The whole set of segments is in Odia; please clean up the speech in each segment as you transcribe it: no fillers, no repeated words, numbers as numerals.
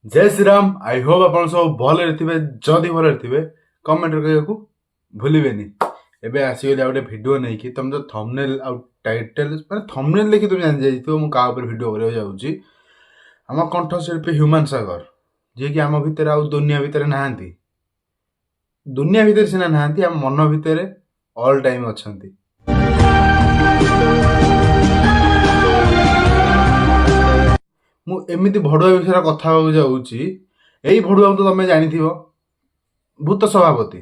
ଜୟ ଶ୍ରୀରାମ। I Hope ଆପଣ ସବୁ ଭଲରେ ଥିବେ। ଯଦି ଭଲରେ ଥିବେ, କମେଣ୍ଟରେ କହିବାକୁ ଭୁଲିବେନି। ଏବେ ଆସିଗଲି ଆଉ ଗୋଟେ ଭିଡ଼ିଓ ନେଇକି। ତମେ ତ ଥମ୍ବନେଲ୍ ଆଉ ଟାଇଟେଲ୍, ମାନେ ଥମ୍ବନେଲ୍ ଦେଖି ତୁମେ ଜାଣି ଯାଇଥିବ ମୁଁ କାହା ଉପରେ ଭିଡ଼ିଓ କରିବାକୁ ଯାଉଛି। ଆମ କଣ୍ଠଶିଳ୍ପୀ ହ୍ୟୁମାନ ସାଗର, ଯିଏକି ଆମ ଭିତରେ ଆଉ ଦୁନିଆ ଭିତରେ ନାହାନ୍ତି। ଦୁନିଆ ଭିତରେ ସିନା ନାହାନ୍ତି, ଆମ ମନ ଭିତରେ ଅଲ୍ ଟାଇମ୍ ଅଛନ୍ତି। ମୁଁ ଏମିତି ଭଡ଼ୁଆ ବିଷୟରେ କଥା ହେବାକୁ ଯାଉଛି। ଏଇ ଭଡ଼ୁଆକୁ ତ ତମେ ଜାଣିଥିବ, ଭୂତ ସଭାପତି।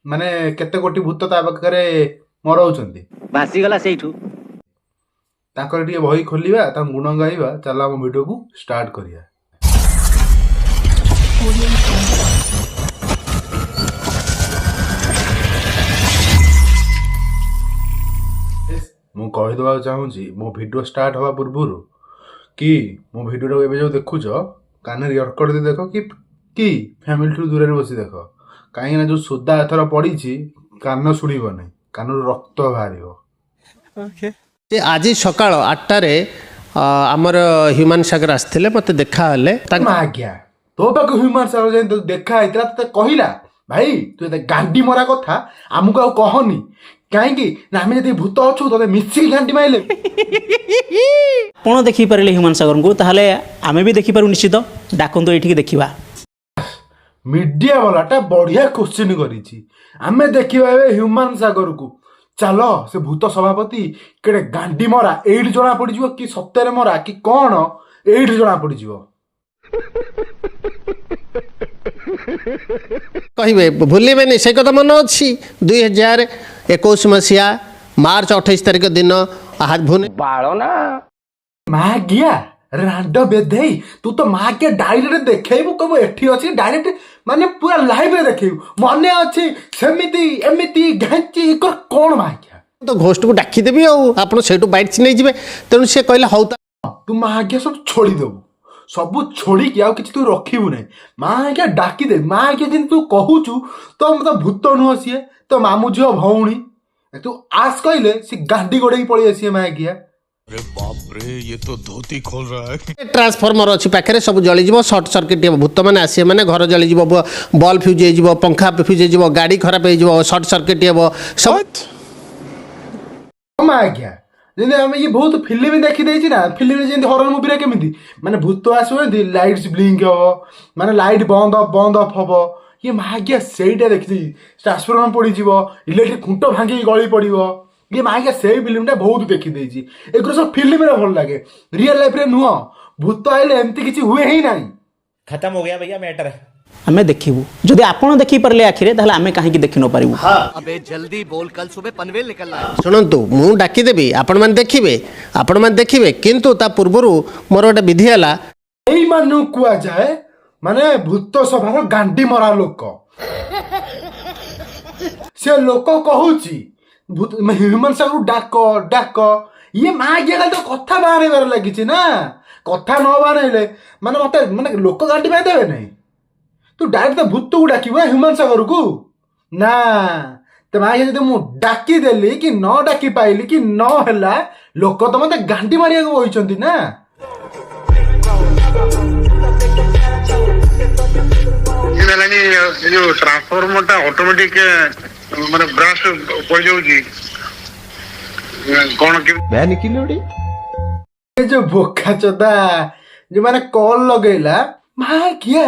ମାନେ କେତେ କୋଟି ଭୂତ ତା ପାଖରେ ମରଉଛନ୍ତି। ଭାସିଗଲା ସେଇଠୁ। ତାଙ୍କର ଟିକେ ବହି ଖୋଲିବା, ତାଙ୍କ ଗୁଣ ଗାଇବା। ଚାଲ, ଆମ ଭିଡ଼ିଓକୁ ଷ୍ଟାର୍ଟ କରିବା। Audio Jungle. ମୁଁ କହିଦେବାକୁ ଚାହୁଁଛି ମୋ ଭିଡ଼ିଓ ଷ୍ଟାର୍ଟ ହେବା ପୂର୍ବରୁ କି ମୋ ଭିଡ଼ିଓଟାକୁ ଏବେ ଯେଉଁ ଦେଖୁଛ, କାନରେ ଇୟରକଡ଼ ଦେଇ ଦେଖ କି ଫ୍ୟାମିଲିଠୁ ଦୂରରେ ବସି ଦେଖ। କାହିଁକିନା ଯେଉଁ ସୁଦା ଏଥର ପଡ଼ିଛି, କାନ ଶୁଣିବନି, କାନରୁ ରକ୍ତ ବାହାରିବ। ସେ ଆଜି ସକାଳ 8ଟାରେ ଆମର ହ୍ୟୁମାନ ସାଗର ଆସିଥିଲେ, ମୋତେ ଦେଖା ହେଲେ ତାଙ୍କ ଆଜ୍ଞା, ତୋ ପାଖକୁ ହ୍ୟୁମାନ ସାଗର ଯାଇ ତୋ ଦେଖା ହେଇଥିଲା, ତୋତେ କହିଲା, "ଭାଇ, ତୁ ଏତେ ଗାଣ୍ଡି ମରା କଥା ଆମକୁ ଆଉ କହନି। କାହିଁକି ନା ଆମେ ଯଦି ଭୂତ ଅଛୁ, ତୋତେ ମିଶିକି ଗାଣ୍ଡି ମାଇଲେ।" ଆପଣ ଦେଖିପାରିଲେ ହ୍ୟୁମାନ ସାଗରଙ୍କୁ, ତାହେଲେ ଆମେ ବି ଦେଖିପାରୁ ନିଶ୍ଚିତ। ଡାକନ୍ତୁ ଏଇଠିକି, ଦେଖିବା। ମିଡିଆ ବାଲାଟା ବଢିଆ କୋଶ୍ଚିନ୍ କରିଛି। ଆମେ ଦେଖିବା ଏବେ ହ୍ୟୁମାନ ସାଗରକୁ। ଚାଲ, ସେ ଭୂତ ସଭାପତି କେଡ଼େ ଗାଣ୍ଡି ମରା ଏଇଠି ଜଣା ପଡିଯିବ, କି ସତରେ ମରା କି କ'ଣ ଏଇଠି ଜଣା ପଡିଯିବ। କହିବେ, ଭୁଲିବେନି ସେ କଥା। ମନେ ଅଛି, 2021 ମସିହା ମାର୍ଚ୍ଚ 28 ତାରିଖ ଦିନ ଭୁବନେ ମାଗିଆ ରାଣ୍ଡ ବେଧେଇ, ତୁ ତ ମାଗିଆ ଡାଇରେକ୍ଟ ଦେଖେଇବୁ, କହିବୁ ଏଠି ଅଛି, ଡାଇରେକ୍ଟ ମାନେ ପୁରା ଲାଇଭରେ ଦେଖେଇବୁ। ମନେ ଅଛି, ସେମିତି ଏମିତି ଘାଞ୍ଚି କଣ ମାଗିଆ? ତ ଘୋଷ୍ଟକୁ ଡାକିଦେବି ଆଉ ଆପଣ ସେଇଠୁ ବାଇଟ୍ସ ନେଇଯିବେ। ତେଣୁ ସେ କହିଲେ, ହଉ। ତୁ ମାଗିଆ ସବୁ ଛୋଡ଼ିଦେବୁ, ସବୁ ଛୋଡ଼ିକି ଆଉ କିଛି ତୁ ରଖିବୁ ନାହିଁ। ମାଗିଆ ଡାକିଦେ। ମାଗିଆ ଯେମିତି ତୁ କହୁଛୁ, ତ ତ ଭୂତ ନୁହଁ ସିଏ, ତୋ ମାମୁଁ ଝିଅ ଭଉଣୀ। ତୁ ଆସ କହିଲେ ସେ ଗାଣ୍ଡି ଗୋଡ଼େଇକି ପଳେଇ ଆସିବେ ମାଗିଆ। अरे बाप रे, ये तो धोती खोल रहा है। ଟ୍ରାନ୍ସଫର୍ମର ଅଛି ପାଖରେ, ସବୁ ଜଳିଯିବ, ସର୍ଟ ସର୍କିଟ୍ ହେବ। ଭୂତମାନେ ଆସିବେ ମାନେ ଘର ଜଳିଯିବ, ବଲ୍ବ ଫ୍ୟୁଜ୍ ହେଇଯିବ, ପଙ୍ଖା ଫ୍ୟୁଜ୍ ହେଇଯିବ, ଗାଡ଼ି ଖରାପ ହେଇଯିବ, ସର୍ଟ ସର୍କିଟ୍ ହେବ ସବୁ। ହଁ ଆଜ୍ଞା, ଯେମିତି ଆମେ ଇଏ ବହୁତ ଫିଲ୍ମ ଦେଖିଦେଇଛି ନା, ଫିଲ୍ମରେ ଯେମିତି ହରର ମୁଭିରେ କେମିତି ମାନେ ଭୂତ ଆସିବ, ଏମିତି ଲାଇଟ୍ସ ବ୍ଲିଙ୍କ ହବ, ମାନେ ଲାଇଟ୍ ବନ୍ଦ ବନ୍ଦ ଅଫ୍ ହବ। ଇଏ ମାଗିଆ ସେଇଟା ଦେଖିଦେଇଛି। ଟ୍ରାନ୍ସଫର୍ମର ପଡ଼ିଯିବ, ଇଲେକ୍ଟ୍ରିକ୍ ଖୁଣ୍ଟ ଭାଙ୍ଗିକି ଗଳି ପଡ଼ିବ। ଇଏ ମାଗିଆ ସେଇ ଫିଲ୍ମଟା ବହୁତ ଦେଖିଦେଇଛି। ଏଗୁଡ଼ା ସବୁ ଫିଲ୍ମରେ ଭଲ ଲାଗେ, ରିଅଲ ଲାଇଫରେ ନୁହଁ। ଭୂତ ଆଇଲେ ଏମିତି କିଛି ହୁଏ ହିଁ ନାହିଁ। खत्म हो गया भैया मैटर। ଆମେ ଦେଖିବୁ। ଯଦି ଆପଣ ଦେଖିପାରିଲେ ଆଖିରେ, ତାହେଲେ ଆମେ କାହିଁକି ଦେଖି ନ ପାରିବୁ? अबे जल्दी बोल, कल सुबह पनवेल निकलना है। ଶୁଣନ୍ତୁ, ମୁଁ ଡାକିଦେବି, ଆପଣମାନେ ଦେଖିବେ, ଆପଣମାନେ ଦେଖିବେ। କିନ୍ତୁ ତା ପୂର୍ବରୁ ମୋର ଗୋଟେ ବିଧି ହେଲା। ଏଇମାନଙ୍କୁ କୁହାଯାଏ ମାନେ ଭୂତ ସଭାର ଗାଣ୍ଡି ମରା ଲୋକ। ସେ ଲୋକ କହୁଛି ହ୍ୟୁମାନ ସାଗରକୁ ଡାକ ଡାକ। ଇଏ ମା କିଏ ଖାଲି ତ କଥା ବାହାରେଇବାରେ ଲାଗିଛି ନା। କଥା ନ ବାହାରେଇଲେ ମାନେ ମତେ ମାନେ ଲୋକ ଗାଣ୍ଡି ମାରି ଦେବେ ନାହିଁ। ତୁ ଡାଇରେକ୍ଟ ତ ଭୂତକୁ ଡାକିବୁ ନା ହ୍ୟୁମାନ ସାଗରକୁ ନା। ତ ମା, ଯଦି ମୁଁ ଡାକିଦେଲି କି ନ ଡାକି ପାଇଲି କି ନ ହେଲା, ଲୋକ ତ ମତେ ଗାଣ୍ଡି ମାରିବାକୁ ବଇଛନ୍ତି ନା। ହେଲାଣି, ଏ ଯୋଉ ଟ୍ରାନ୍ସଫର୍ମର ଟା ଅଟୋମେଟିକ ମାନେ ବ୍ରଶ ପଡିଯାଉଛି, କଣ କେମିତି? ଏ ଯୋଉ ବୋକା ଚୋଦା ଯୋଉମାନେ କଲ୍ ଲଗେଇଲା, ମା କିଆ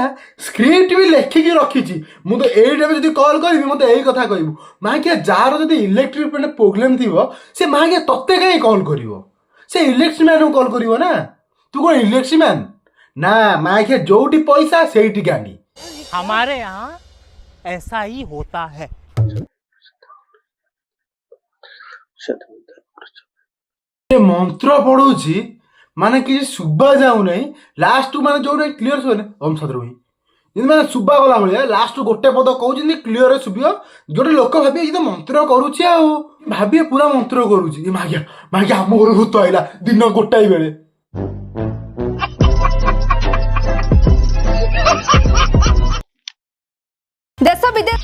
ସ୍କ୍ରିପ୍ଟ ବି ଲେଖିକି ରଖିଛି। ମୁଁ ତ ଏଇଟା ବି ଯଦି କଲ୍ କରିବି, ମତେ ଏଇ କଥା କହିବୁ। ମା କିଆ, ଯାହାର ଯଦି ଇଲେକ୍ଟ୍ରିକ୍ ମାନେ ପ୍ରୋବ୍ଲେମ୍ ଥିବ, ସେ ମା କିଆ ତତେ କାହିଁ କଲ୍ କରିବ? ସେ ଇଲେକ୍ଟ୍ରିକ୍ ମ୍ୟାନକୁ କଲ୍ କରିବ ନା। ତୁ କଣ ଇଲେକ୍ଟ୍ରିକ୍ ମ୍ୟାନ୍ ନା? ମା କିଆ, ଯୋଉଠି ପଇସା ସେଇଠି ଗାଣ୍ଡି। हमारे यहाँ ऐसा ही होता है। ସେ ମନ୍ତ୍ର ପଢୁଛି, ମାନେ କିଛି ଶୁଭା ଯାଉନାହିଁ। ଲାଷ୍ଟକୁ ମାନେ ଯୋଉଟା କ୍ଲିୟର ଶୁଭେନି, ଓମ୍ ସଦ୍ରଭି ଯେମିତି ମାନେ ଶୁଭା ଗଲା ଭଳିଆ ଲାଷ୍ଟକୁ ଗୋଟେ ପଦ କହୁଛନ୍ତି, କ୍ଲିୟର ଶୁଭିବ। ଯୋଉଟା ଲୋକ ଭାବିବେ ଇଏ ତ ମନ୍ତ୍ର କରୁଛି, ଆଉ ଭାବିବେ ପୁରା ମନ୍ତ୍ର କରୁଛି। ଏ ମାଗିଆ ମାଗିଆ, ଆମ ଘରୁ ଭୂତ ଆଇଲା ଦିନ ଗୋଟାଏ ବେଳେ। ଦେଶ ବିଦେଶ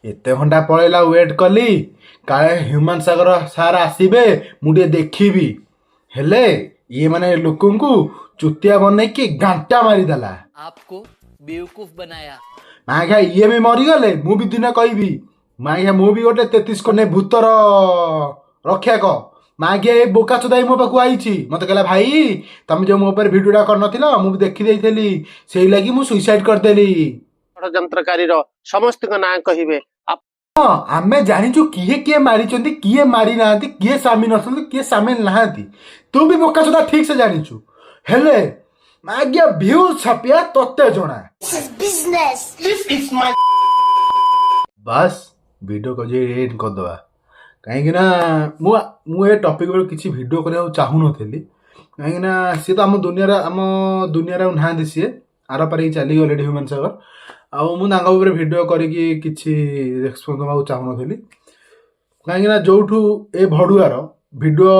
ଏତେ ଘଣ୍ଟା ପଳେଇଲା, ୱେଟ୍ କଲି, କାଳେ ହ୍ୟୁମାନ ସାଗର ସାର୍ ଆସିବେ, ମୁଁ ଟିକେ ଦେଖିବି। ହେଲେ ଇଏ ମାନେ ଲୋକଙ୍କୁ ଚୁତିଆ ବନେଇକି ଘାଣ୍ଟା ମାରିଦେଲା। आपको बेवकूफ बनाया। ମାଘା, ଇଏ ବି ମରିଗଲେ ମୁଁ ବି ଦିନେ କହିବି, ମାଘା, ମୁଁ ବି ଗୋଟେ 33 କୋନେ ଭୂତର ରକ୍ଷକ। ମାଘିଆ, ଏ ବୋକା ଚୋଦା ମୋ ପାଖକୁ ଆଇଛି, ମତେ କହିଲା, ଭାଇ, ତମେ ଯୋଉ ମୋ ଉପରେ ଭିଡ଼ିଓଟା କରିନଥିଲ, ମୁଁ ବି ଦେଖି ଦେଇଥିଲି, ସେଇ ଲାଗି ମୁଁ ସୁଇସାଇଡ୍ କରିଦେଲି। ଷଡ଼ଯନ୍ତ୍ରକାରୀର ସମସ୍ତଙ୍କ ନାଁ କହିବେ। ହଁ, ଆମେ ଜାଣିଛୁ କିଏ କିଏ ମାରିଛନ୍ତି, କିଏ ମାରି ନାହାନ୍ତି, କିଏ ସାମିଲ ଅଛନ୍ତି, କିଏ ସାମିଲ ନାହାନ୍ତି। ତୁ ବି ବୋକା ଚୋଦା ଠିକ ସେ ଜାଣିଛୁ। ହେଲେ ମାଗିଆ, ଭ୍ୟୁ ଛାପିଆ ତତେ ଜଣା। ବାସ୍, ଭିଡ଼ିଓ କରି ଏଣ୍ଡ କରିଦେବା, କାହିଁକି ନା ମୁଁ ଏ ଟପିକ୍ ଉପରେ କିଛି ଭିଡ଼ିଓ କରିବାକୁ ଚାହୁଁନଥିଲି, କାହିଁକି ନା ସିଏ ତ ଆମ ଦୁନିଆରେ ଆଉ ନାହାନ୍ତି। ସିଏ ଆର ପାରିକି ଚାଲିଗଲେଣି ହ୍ୟୁମାନ୍ ସାଗର। ଆଉ ମୁଁ ତାଙ୍କ ଉପରେ ଭିଡ଼ିଓ କରିକି କିଛି ରେସ୍ପନ୍ସ ଦେବାକୁ ଚାହୁଁନଥିଲି, କାହିଁକି ନା ଯୋଉଠୁ ଏ ଭଡ଼ୁଆର ଭିଡ଼ିଓ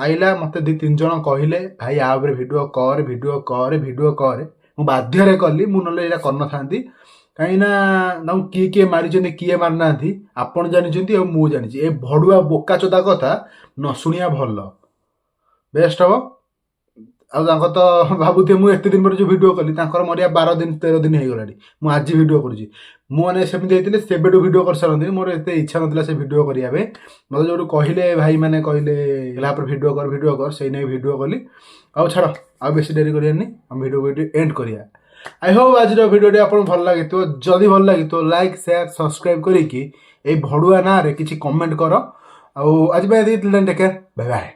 ଆଇଲା, ମୋତେ ଦୁଇ ତିନି ଜଣ କହିଲେ, ଭାଇ, ଆ ଉପରେ ଭିଡ଼ିଓ କର, ଭିଡ଼ିଓ କର, ଭିଡ଼ିଓ କର। ମୁଁ ବାଧ୍ୟରେ କଲି, ମୁଁ ନହେଲେ ଏଇଟା କରିନଥାନ୍ତି। କାହିଁକି ନା ତାଙ୍କୁ କିଏ କିଏ ମାରିଛନ୍ତି, କିଏ ମାରିନାହାନ୍ତି, ଆପଣ ଜାଣିଛନ୍ତି ଆଉ ମୁଁ ଜାଣିଛି। ଏ ଭଡ଼ୁଆ ବୋକା ଚୋଦା କଥା ନ ଶୁଣିବା ଭଲ, ବେଷ୍ଟ ହବ। ଆଉ ତାଙ୍କ ତ ଭାବୁଥିବେ, ମୁଁ ଏତେ ଦିନ ପରେ ଯେଉଁ ଭିଡ଼ିଓ କଲି, ତାଙ୍କର ମରିବା 12 ଦିନ 13 ଦିନ ହେଇଗଲାଣି, ମୁଁ ଆଜି ଭିଡ଼ିଓ କରୁଛି। ମୁଁ ମାନେ ସେମିତି ହେଇଥିଲେ ସେବେଠୁ ଭିଡ଼ିଓ କରିସାରନ୍ତିନି। ମୋର ଏତେ ଇଚ୍ଛା ନଥିଲା ସେ ଭିଡ଼ିଓ କରିବା ପାଇଁ। ମୋତେ ଯେଉଁଠୁ କହିଲେ, ଭାଇମାନେ କହିଲେ, ହେଲା ପରେ ଭିଡ଼ିଓ କର, ଭିଡ଼ିଓ କର, ସେଇ ନେଇ ଭିଡ଼ିଓ କଲି। ଆଉ ଛାଡ଼, ଆଉ ବେଶୀ ଡେରି କରିବାନି, ଆମ ଭିଡ଼ିଓ ଭିଡ଼ିଓ ଏଣ୍ଡ କରିବା। I Hope ଆଜିର ଭିଡ଼ିଓଟି ଆପଣଙ୍କୁ ଭଲ ଲାଗିଥିବ। ଯଦି ଭଲ ଲାଗିଥିବ, ଲାଇକ୍, ସେୟାର, ସବସ୍କ୍ରାଇବ୍ କରିକି ଏଇ ଭଡ଼ୁଆ ନାଁରେ କିଛି କମେଣ୍ଟ କର। ଆଉ ଆଜି ପାଇଁ ଏତିକି। Take care, bye bye.